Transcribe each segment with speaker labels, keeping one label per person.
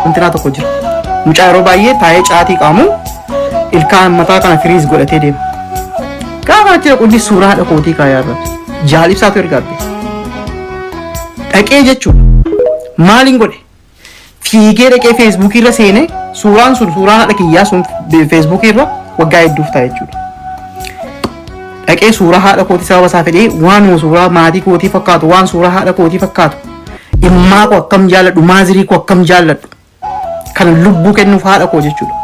Speaker 1: intinaa tokko jira. Mucaa yeroo baay'ee taa'ee caatii qaamu ilkaan mataa kana firiis godhatee deema. Gaafa achi dhaqu inni suuraa haadha kootii kaayaa irra. Jaal ibsaatu erga abbe. Dhaqee jechuudha. Maaliin godhe? Fiigee dhaqee feesbuukii irra seenee suuraan sun suuraan haadha kiyyaa sun feesbuukii irra waggaa hedduuf ta'a jechuudha. Dhaqee suuraa haadha kootii sababa isaa fedhee waanuma suuraa maatii kootii fakkaatu waan suuraa haadha kootii fakkaatu immaa koo akkam jaalladhu maazirii koo akkam jaalladhu kana lubbuu kennuuf haadha koo jechuudha.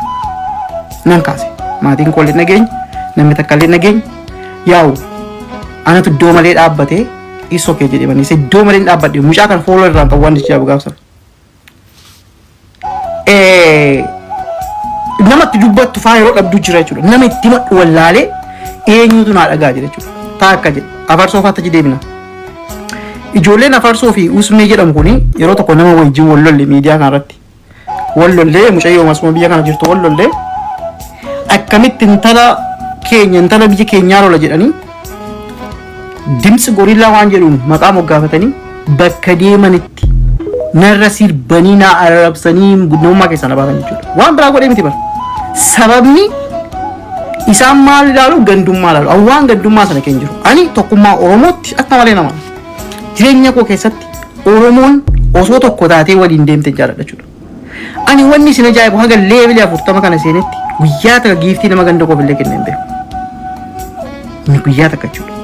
Speaker 1: Nan kaase maatiin koo illee nageenya namni takka illee nageenya yaa'u anatu iddoo malee dhaabbatee isoo kee jedhee malee iddoo malee hin dhaabbadhe mucaa kana fooloo irraan qabu waan jecha gaafsan. Namatti dubbattu faa yeroo dhabdu jira jechuudha. Nama itti himadhu wallaalee eenyutu naa dhagaa jira jechuudha. Taa akka jedhe afarsoo faatti achi deebina. Ijoolleen afarsoo fi usmee jedhamu kuni yeroo tokko nama wajjin wal lolle miidiyaa kanarratti. Wal lollee mucayyoo masuma biyya kana jirtu wal lollee akkamitti intala keenya intala biyya keenyaa lola jedhanii dimtsi gorillaa waan jedhuun maqaa moggaafatanii bakka deemanitti narra sirbanii na arrabsanii namummaa keessaa na baasan jechuudha. Waan biraa godhee miti bara. Sababni isaan maal ilaalu gandummaa ilaalu. Ani waan gandummaa sana keenya jiru. Ani tokkummaa Oromootti akka malee nama. Jireenya koo keessatti Oromoon osoo tokko taatee waliin deemte jaalladha jechuudha. Ani wanni isin ajaa'ibu haga leevilii 40 kana seenetti guyyaa takka giiftii nama ganda koof illee kennee hin beeku. Inni guyyaa takka jechuudha.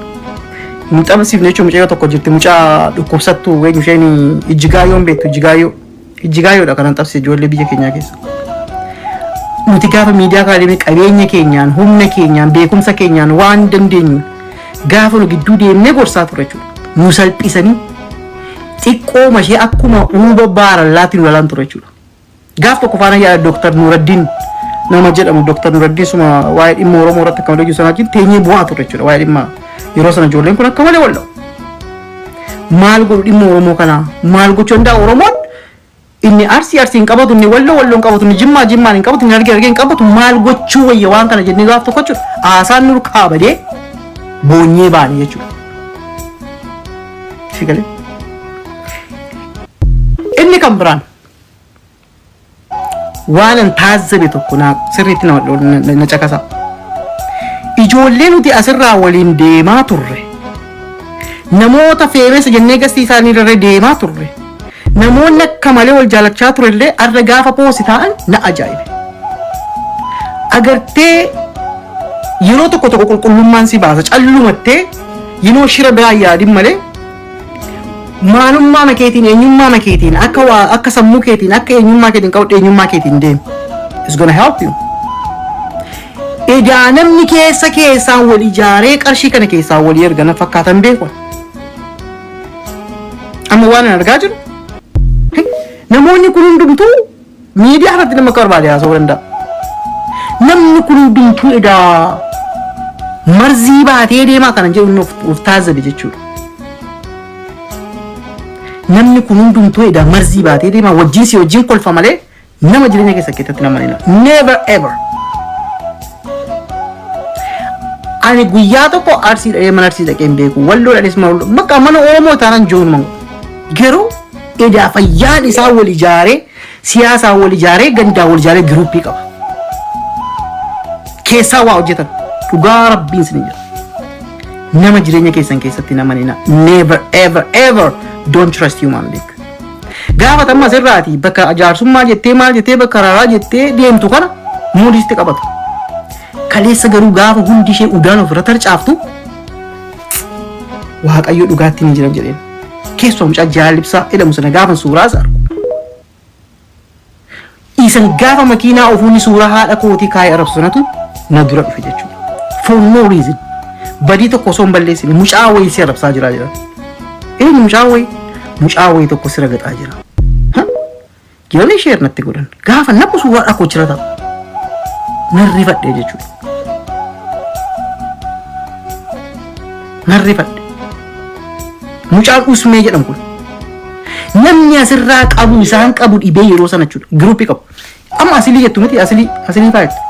Speaker 1: Hin xabsiifne jechuun mucayyoo tokko jirti mucaa dhukkubsattu eenyu isheen ijjigaayyoon beektu ijjigaayyoo. Ijjigaayyoodha kanan xabsise ijoollee biyya keenyaa keessa. Nuti gaafa miidiyaa kana deemne qabeenya keenyaan humna keenyaan beekumsa keenyaan waan dandeenyu gaafa nu gidduu deemnee gorsaa turre jechuudha. Nu salphisanii xiqqooma ishee akkuma uuba baarallaatti nu lalaan ture jechuudha. Gaaf tokko faana yaada Dooktar Nuuraddiin nama jedhamu Dooktar Nuuraddiin suma waa'ee dhimma Oromoo irratti akka malee hojii sanaa wajjin teenyee bu'aa ture jechuudha. Waa'ee dhimma yeroo sana ijoolleen kun akka malee wal dha'u. Maal godhu dhimma Oromoo kanaa? Maal gochuu danda'a Oromoon? Inni Arsii Arsii hin qabatu, inni Walloo Walloo hin qabatu, inni Jimmaa Jimmaan hin qabatu, inni Harargee Harargee hin qabatu. Maal gochuu wayya waan kana jennee gaaf tokko jechuudha. Haasaan nur kaabadee boonyee baane jechuudha. Si galee? Inni kan biraan waanan taazzabe tokko naa sirriitti na caqasa. Ijoollee nuti asirraa waliin deemaa turre namoota feemesa jennee gastii isaanii irra deemaa turre namoonni akka malee wal jaalachaa turellee arra gaafa poosi ta'an na ajaa'ibe. Agartee yeroo tokko tokko qulqullummaan si baasa callumattee yinoo shira biraa yaadin malee maalummaa keetiin eenyummaa keetiin akka waa akka sammuu keetiin akka eenyummaa keetiin qabdu eenyummaa keetiin deemi. It's gonna help you. Egaa namni keessa keessaan wal ijaaree qarshii kana keessaan walii erga na fakkaatan beeku. Amma waan an argaa jiru namoonni kun hundumtuu miidiyaa irratti nama akka barbaade haasa'uu danda'a. Namni kun hundumtuu egaa marzii baatee deemaa kana jedhu inni of taazzabe jechuudha. Namni kun hundumtuu egaa marzii baatee deemaa wajjin si wajjin kolfa malee nama jireenya keessa keessatti nama ni Never ever. Ani guyyaa tokko Arsii dhaqee mana Arsii dhaqee hin beeku. Walloo dhaqees mana Walloo. Bakka mana Oromoo taanaan joonuma. Garuu edaa fayyaan isaa wal ijaaree siyaasaan wal ijaaree gandaan wal ijaaree giruuppii qaba. Keessaa waa hojjetan. Dhugaa rabbiin isin jira. Nama jireenya keessan keessatti nama nina. Never ever ever don't trust human being. Gaafa tamma asirraati bakka jaarsummaa jettee maal jettee bakka raaraa jettee deemtu kana muudisti qabatu. Kaleessa garuu gaafa hundi ishee udaan ofirra tarcaaftu Waaqayyo dhugaatti ni jira jedheen. Keessumaa mucaa jaalibsaa jedhamu sana gaafa suuraa isaa argu. Isan gaafa makiinaa ofuunni suuraa haadha kootii kaayee arrabsu sanatu na dura dhufe jechuudha. For no reason. Badii tokko osoo hin balleessine mucaa wayii si arrabsaa jira jedhan. Eenyu mucaa wayii? Mucaa wayii tokko si ragaxaa jira. Jedhanii sheer natti godhan. Gaafa naqu suuraa haadha koo jira ta'a. Nan rifadhe jechuudha. Nan rifadhe. Mucaan Usmee jedhamu kun namni asirraa qabu isaan qabu dhibee yeroo sana jechuudha. Giruuppii qabu. Amma asilii jettu miti asilii asilii faa jettu.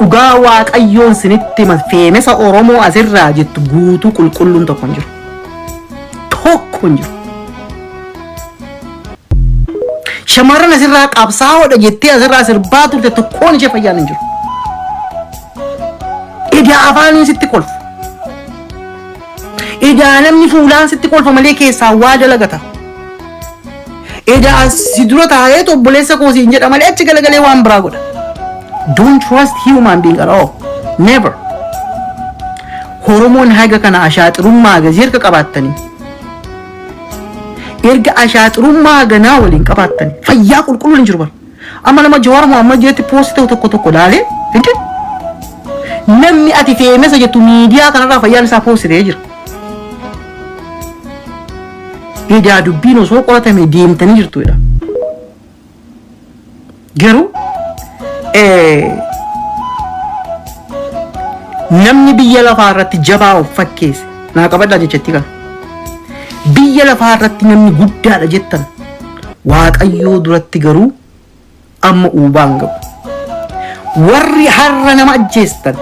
Speaker 1: Dhugaa waaqayyoon sinitti hima feemesa Oromoo asirraa jettu guutuu qulqulluun tokko hin jiru. Tokko hin jiru. Shamarran asirraa qabsaa'oodha jettee asirraa sirbaa turte tokkoon ishee fayyaan hin jiru. Edaa afaaniin sitti kolfu. Edaa namni fuulaan sitti kolfa malee keessaa waa dalagata. Edaa si dura taa'ee obboleessa koo siin jedha malee achi galagalee waan biraa godha. Don't trust human being at all. Never. Oromoon haga kana ashaaxirummaa agasii erga qabaattanii, erga ashaaxirummaa haganaa waliin qabaattanii, fayyaa qulqulluun hin jiru bara. Amma nama Jawaar Mohammad jetti post ta'u tokko tokko laalee hindi namni ati famous jettu miidiyaa kanarraa fayyaan isaa post ta'ee jira. Edaa dubbiin osoo qoratame deemtanii jirtudha. Garuu namni biyya lafaa irratti jabaa of fakkeesse naa qabadhaa jechatti kana. Biyya lafaa irratti namni guddaadha jettan Waaqayyoo duratti garuu amma uubaan gabu. Warri har'a nama ajjeestan,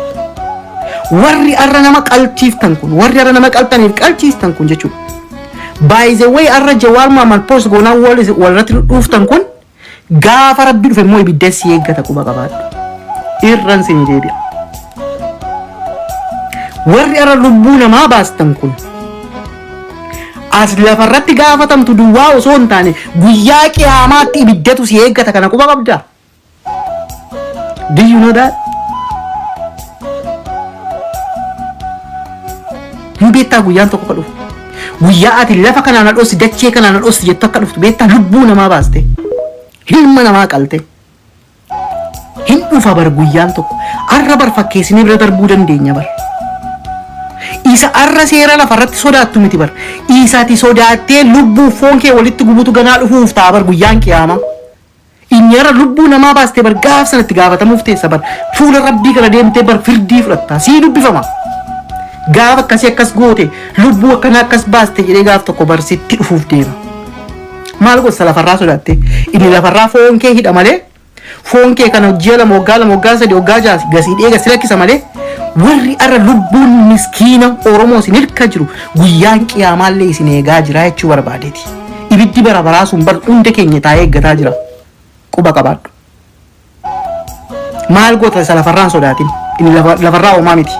Speaker 1: warri har'a nama qalchiiftan kun, warri har'a nama qaltaniif qalchiistan kun jechuudha. By the way, har'a Jawaar Mohammad post goonaa walirratti dhuuftan kun gaafa Rabbi dhufe immoo ibidda si eeggata, quba qabaadhu. Irran sinii deebi'a. Warri har'a lubbuu namaa baastan kun as lafarratti gaafatamtu duwwaa osoo hin taane guyyaa qiyaamaatti ibiddatu si eeggata, kana quba qabdaa? Do you know that? Hin beektaa guyyaan tokko akka dhufu? Guyyaa ati lafa kanaan na dhoosi, dachee kanaan na dhoosi jettu akka dhuftu beektaa? Lubbuu namaa baaste. Ilma namaa qalte. Hin dhufa bar guyyaan tokko. Arra bar fakkeessinee bira darbuu dandeenya bar. Isa arra seera lafarratti sodaattu miti bar. Isa ati sodaattee lubbuu foon kee walitti gubutu ganaa dhufuuf ta'a bar guyyaan qiyaamaa. Inni har'a lubbuu namaa baastee bar gaaf sanatti gaafatamuuf teessa bar. Fuula Rabbii kana deemtee bar firdii fudhatta. Sii dubbifama. Gaafa akkasii akkas goote, lubbuu akkanaa akkas baaste jedhee gaaf tokko bar sitti dhufuuf deema. Maal gosa lafarraa sodaatte? Inni lafarraa foon kee hidha malee, foon kee kana ji'a 2, waggaa 2, waggaa 3, waggaa 6 gasii dheega si lakkisa malee, warri har'a lubbuun miskiina Oromoo isin hirka jiru guyyaan qiyaamaallee isin eegaa jira jechuu barbaadeeti. Ibiddi bara baraa sun bar hunda keenya taa'ee eeggataa jira. Quba qabaadhu. Maal goota isa lafarraan sodaatin? Inni lafarraa homaa miti.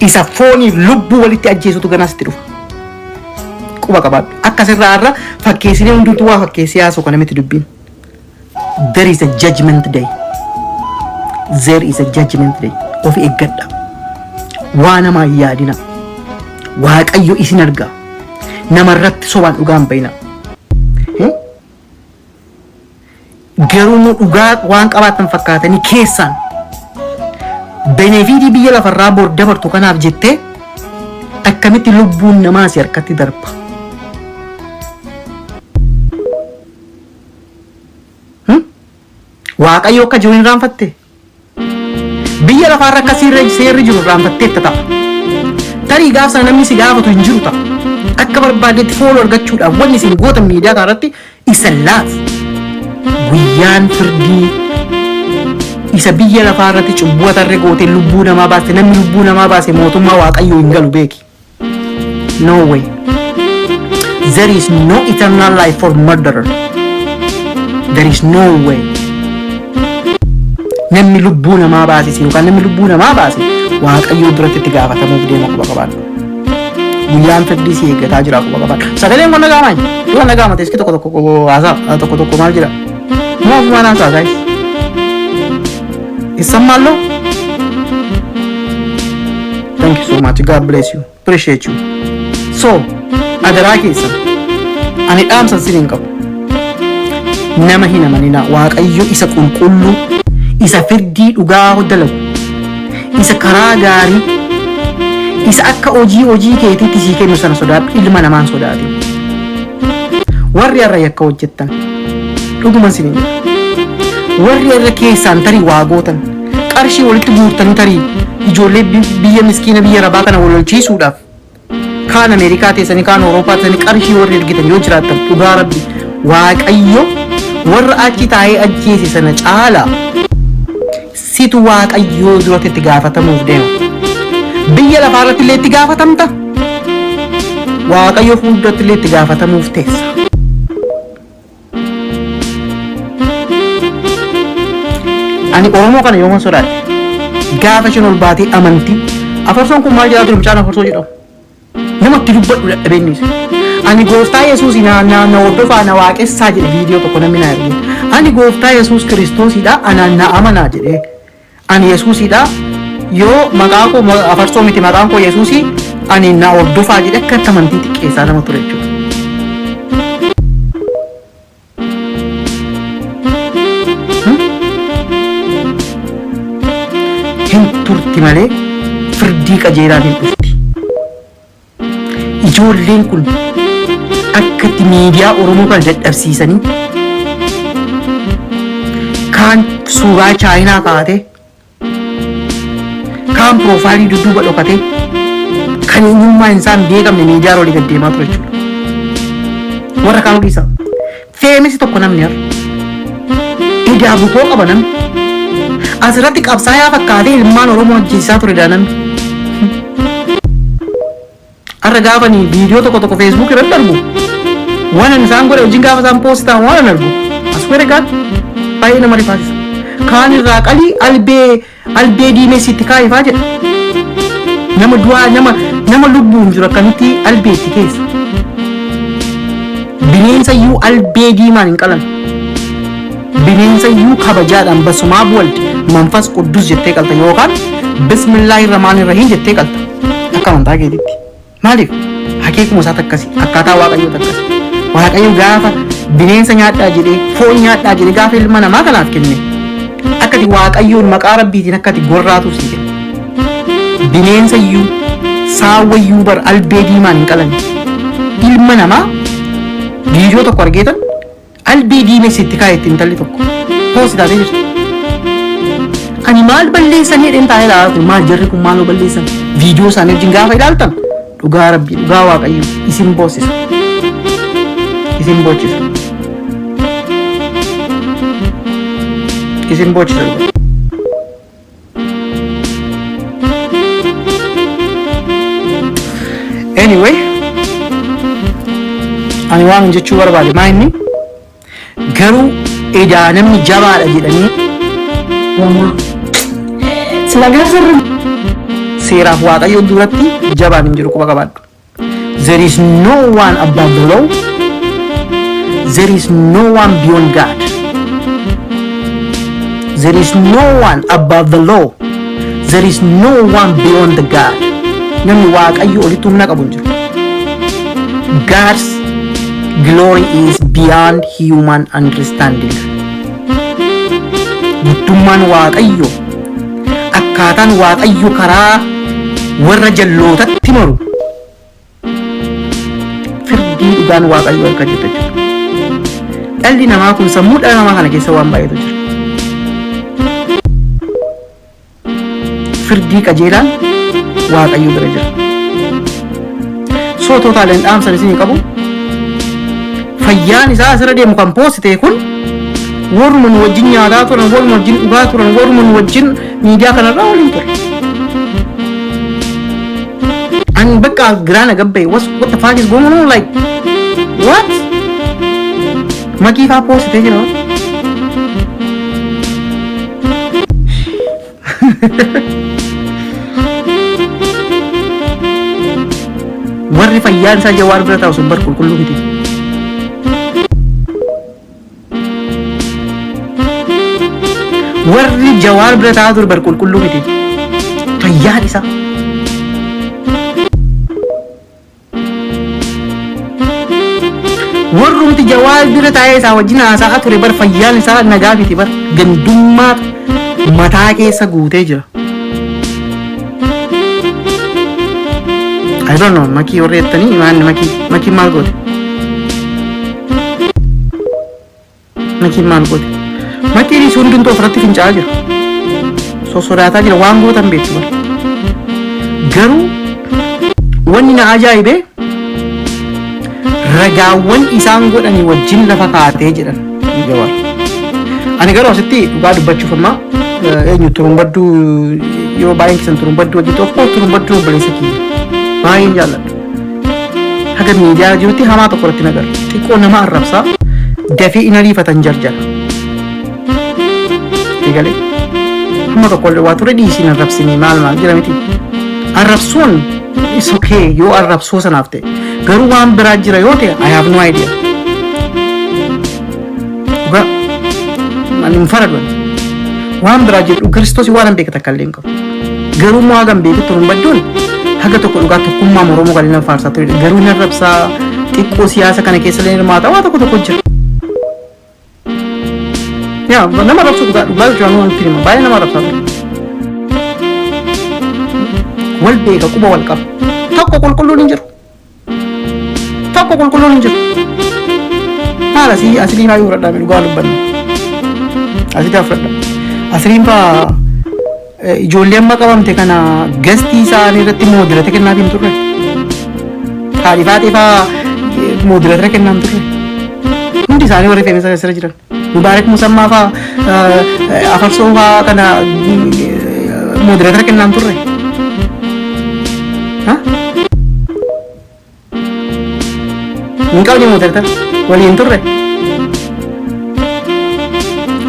Speaker 1: Isa fooniif lubbuu walitti ajjeesutu ganaa sitti dhufa. Quba qabaadhu. Akka sirraa har'a fakkeessinee hundumtuu waa fakkeessee haasoo kana miti dubbiin. There is a judgment day. There is a judgment day. Of eeggadha. Waa namaa hin yaadina. Waaqayyo isin arga. Namarratti sobaan dhugaa hin bayina. Garuu immoo dhugaa waan qabaatan fakkaatanii keessaan benefit biyya lafarraa bor dabartu kanaaf jettee akkamitti lubbuun namaa si harkatti darba? Hmm? Waaqayyo akka jiru hin irraanfatte? Biyya lafaarra akka seerri jiru irraanfatteetta ta'a. Tarii gaaf sana namni si gaafatu hin jiru ta'a. Akka barbaadetti follow argachuudhaaf wanni isin gootan miidiyaa kanarratti isa laat. Guyyaan firdii isa biyya lafaa irratti cubbuu atarree gootee lubbuu namaa baaste, namni lubbuu namaa baase mootummaa Waaqayyoo hin galu, beeki. No way. There is no eternal life for murderer. There is no way. Namni lubbuu namaa baasise yookaan namni lubbuu namaa baase Waaqayyoo duratti itti gaafatamuuf deema, quba qabaadhu. Guyyaan firdii si eeggataa jira, quba qabaadhu. Sagaleen kun nagaamaa? Yoo nagaama teessi tokko tokko haasaa tokko tokko maal jedha? Moo ofumaan haasaa, guys? Issammaalloo? Thank you so much. God bless you. Appreciate you. So, adaraa keessan ani dhaamsan sin hin qabu. Nama hin amaninaa. Waaqayyo isa qulqulluu, isa firdii dhugaa dalagu, isa karaa gaarii, isa akka hojii hojii keetiitti sii kennu sana sodaadhu, ilma namaan sodaatin. Warri har'a yakka hojjettan dhuguman sin hin jedha. Warri har'a keessaan tarii waa gootan, qarshii walitti guurtanii tarii ijoollee biyya miskiina biyya rabaa kana wal lolchiisuudhaaf kaan Ameerikaa teessanii, kaan Awurooppaa teessanii qarshii warri ergitan yoo jiraattan, dhugaa Rabbi, Waaqayyo warra achi taa'ee ajjeese sana caalaa situ Waaqayyoo duratti itti gaafatamuuf deema. Biyya lafaa irratti illee itti gaafatamta. Waaqayyo fuulduratti illee itti gaafatamuuf teessa. Ani Oromoo kana yooman sodaadhe? Gaafa isheen ol baatee amantii. Afarsoon kun maal jedhaa ture mucaan afarsoo jedhamu? Namatti dubbadhu dadhabee innis. Ani gooftaa Yesuus na na na hordofaa na waaqessaa jedhe viidiyoo tokko namni na erge. Ani gooftaa Yesuus Kiristoosidha anaan na amanaa jedhee. Ani Yesuusidha yoo maqaa koo afarsoo miti maqaan koo Yesuusi ani na hordofaa jedhe akka amantii xiqqeessaa nama ture jechuudha. Hin turti malee firdii qajeelaan hin dhufti. Ijoolleen kun akka itti miidiyaa Oromoo kana dadhabsiisanii kaan suuraa Chaayinaa kaa'atee kaan piroofaayilii dudduuba dhokatee kan eenyummaan isaa hin beekamne miidiyaa olii gad deemaa ture jechuudha. Warra kaan dhiisa. Feemisi tokko namni har'a. Idaa bukoo qaba namni. Asirratti qabsaayaa fakkaatee ilmaan Oromoo ajjeesisaa ture daa namni. Har'a gaafanii viidiyoo tokko tokko Facebook irratti argu. Waan ani isaan godhe wajjin gaafa isaan post ta'an waan ani argu. As swear God baay'ee nama rifaasisa. Kaan irraa qalii albee albee diimessi itti kaayifaa jedha. Nama du'aa nama nama lubbuun jiru akkamitti albee itti keessa. Bineensa iyyuu albee diimaan hin qalan. Bineensa iyyuu kabajaadhaan basumaab wald manfas quddus jettee qalta yookaan bismillaahi rahmaani rahiim jettee qalta. Akka amantaa keetitti. Maaliif? Akeekuma isaati akkasi. Akkaataa Waaqayyooti akkasi. Waaqayyo gaafa bineensa nyaadhaa jedhee foon nyaadhaa jedhee gaafa ilma namaa kanaaf kenne akkati Waaqayyoon maqaa Rabbiitiin akkati gorraatuuf sii kenne. Bineensa iyyuu saawwa iyyuu bar albee diimaan hin qalan. Ilma namaa viidiyoo tokko argeetan albee diimessi itti kaa'etti intalli tokko poosti taatee jirti. Ani maal balleessan jedheen taa'ee ilaalaa ture. Maal jarri kun maaloo balleessan? Viidiyoo isaanii wajjin gaafa ilaaltan dhugaa Rabbii dhugaa Waaqayyo isin boossisa. Isin boochisa. Isin boochisa dhugaa. Anyway, ani waan jechuu barbaade maa inni garuu edaa namni jabaadha jedhanii
Speaker 2: Sila gaafa
Speaker 1: seeraaf Waaqayyoon duratti jabaan hin jiru quba qabaadhu. There is no one above the law. There is no one beyond God. There is no one above the law. There is no one beyond the God. Namni Waaqayyo olitti humna qabu hin jiru. God's glory is beyond human understanding. Guddummaan Waaqayyo akkaataan Waaqayyo karaa warra jallootatti maru firdii dhugaan Waaqayyo harka jirta jechuudha. Dhalli namaa kun sammuu dhala namaa kana keessa waan baay'eetu jira. Firdii qajeelaan Waaqayyo bira jira. Soo tootaaleen dhaamsan isin qabu fayyaan isaa asirra deemu kan poosite kun warruma nu wajjin nyaataa turan, warruma wajjin dhugaa turan, warruma nu wajjin miidiyaa kanarraa waliin ture. Ani bakka giraa na gabbaye, what the fuck is going on, like what? Makii faa poositee jira. Warri fayyaan isaa Jawaar bira taa'u sun bar qulqulluu miti. Warri Jawaar bira taa'aa ture bar qulqulluu miti. Fayyaan isaa. Warrumti Jawaar bira taa'ee isaa wajjin haasa'aa ture bar fayyaan isaa nagaa miti bar gandummaa mataa keessa guutee jira. I don't know, makii warri jettanii maanni makii makii maal goote? Makiin maal goote? Makiin isii hundumtuu ofirratti fincaa'aa jira. Sossodaataa jira waan gootan beektu bara. Garuu wanni na ajaa'ibe ragaawwan isaan godhanii wajjin lafa kaatee jedhan Jawaar. Ani garuu asitti dhugaa dubbachuuf amma eenyu turumbadduu yeroo baay'een keessan turumbadduu hojjetu, of course turumbadduu obboleessa kiyya baay'een jaalladha. Haga miidiyaa jirutti hamaa tokko irratti nagarra. Xiqqoo nama arrabsaa dafee in ariifatan jarjara. Eegalee. Hamma tokko illee waa ture dhiisiin arrabsinii maal maal jira miti. Arrabsuun is okay yoo arrabsoo sanaaf ta'e. Garuu waan biraa jira yoo ta'e, I have no idea. Dhugaa ani hin faradu. Waan biraa jedhu Kiristoos waan hin beekne takka illee hin qabu. Garuu immoo hagam beekutti hin badduun haga tokko dhugaa tokkummaa Oromoo kan inni faarsaa ture. Garuu hin arrabsaa, xiqqoo siyaasa kana keessa illee hirmaata, waa tokko tokko jira. Yaa nama arrabsu, dhugaa dhugaa jechuun waan itti hima, baay'ee nama arrabsaa ture. Wal beeka, quba wal qaba. Tokko qulqulluun hin jiru. Tokko qulqulluun hin jiru. Maal asii asii baay'ee fudhadhaa, dhugaa dubbanna. Asii fudhadha. Asiriin faa ijoollee amma qabamte kana gastii isaanii irratti moderator kennaaf hin turre. Haadhi faatee faa moderator kennaa hin turre. Hundi isaanii warri fe'umsa keessa jiran. Mubaarak Musammaa faa, Afarsoo faa kana moderator kennaa hin turre. Ha? Hin qabne moderator waliin turre.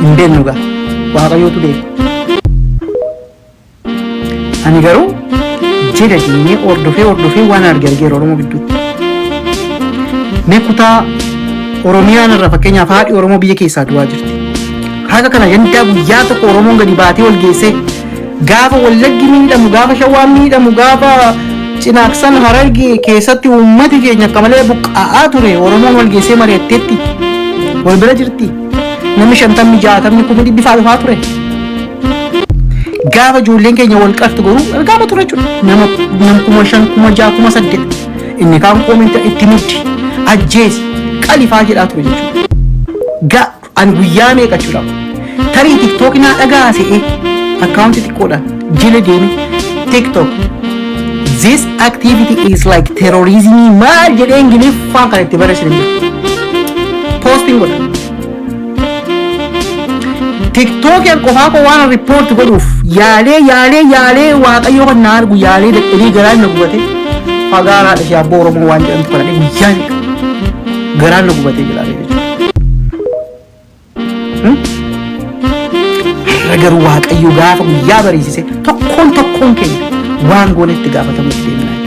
Speaker 1: Hin beeknu gaa. Waaqayyootu beeku. Ani garuu jedha diinee hordofee hordofee waan arge argeera Oromoo gidduutti. Mee kutaa Oromiyaan irra fakkeenyaaf haadhi Oromoo biyya keessaa du'aa jirti. Haga kana gandaa guyyaa tokko Oromoon gadi baatee wal geessee gaafa Wallaggi miidhamu, gaafa Shawaan miidhamu, gaafa Cinaaqsan Harargee keessatti uummati keenya akka malee buqqa'aa ture, Oromoon wal geessee mari'atteetti wal bira jirti. Namni 50, 60, 100,000 fa'aa dhufaa ture. Gaafa ijoolleen keenya wal qartu garuu argaama ture jechuudha. Nama 5,000, 6,000, 8,000 inni kaan comment itti muddi, ajjeesi, qalifaa jedhaa ture jechuudha. Ani guyyaa meeqa jechuudha. Tarii TikTok naa dhagaa se'ee account xiqqoodhaan jala deeme, "TikTok, this activity is like terrorism" maal jedhee Ingiliffaan kan itti barreessan hin jiru. Posting godha. TikTokiin qofaa koo waan report godhuuf yaalee yaalee yaalee, Waaqayyo kan na argu, yaalee dadhabee garaan na gubate. Fagaaraa ishee abboo Oromoo waan jedhamtu kana guyyaa meeqa garaan na gubatee jira jechuudha. Har'a garuu Waaqayyo gaafa guyyaa bariisise tokkoon tokkoon keenya waan goone itti gaafatamuuf deemna jechuudha.